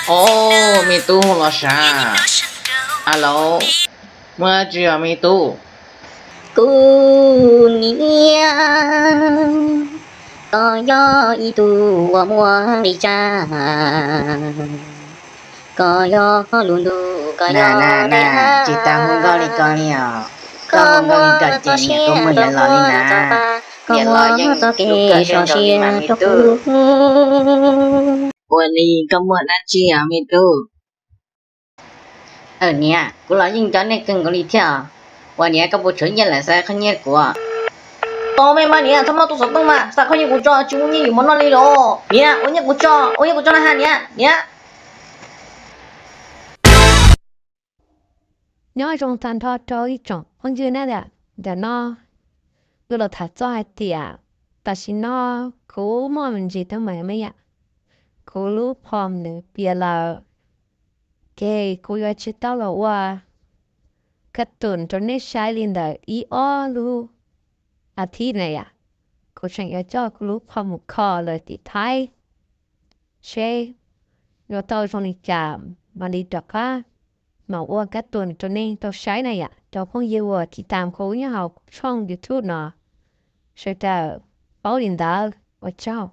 Au, me tub hu los sav. Alo, muaj dab tsi os me tub? Kuv niam, koj yog ib tug uas muaj li cas? Koj yog lub ntuj, koj yog na, tsis tau hu nkauj li koj li os. Koj hu nkauj li koj ces niam kuv muaj yuav los li na. Niam los yeej txoj kev so siab rau kuv. Ua li koj muaj dab tsi os me tub? Niam, kuv los yeej nco nej kawg nkaus li thiab. Ua niam, koj puas tshuav nyiaj lawm xav qhov nyiaj kuv? Tau me mas niam, txhob muab tus xov tooj mas, xav qhov nyiaj kuv tso, tsis muaj nyiaj yuav mov noj li los. Niam, ua nyiaj kuv tso, ua nyiaj kuv tso na ha niam, niam. Nyob zoo tag nrho rau ib tsoom phooj ywg na. Ntawm no kuv los tham txog hais tias tam sim no kuv muaj me ntsis teeb meem me yam, kuv lub phom nws piam lawm. Ces kuv yuav tsis tau los ua kab tus rau nej saib li ntawm ib ob lub a thib na yom. Kuv tseem yuav coj kuv lub phom mus kho lawm tim Thaib seb yuav tau zoo li cas mam li rov qab mam ua kab tus rau nej tau saib na yom. Cov phooj ywg uas tiv tam kuv nyob hauv tshooj YouTube no, sawv daws paub li ntawd, ua tsaug.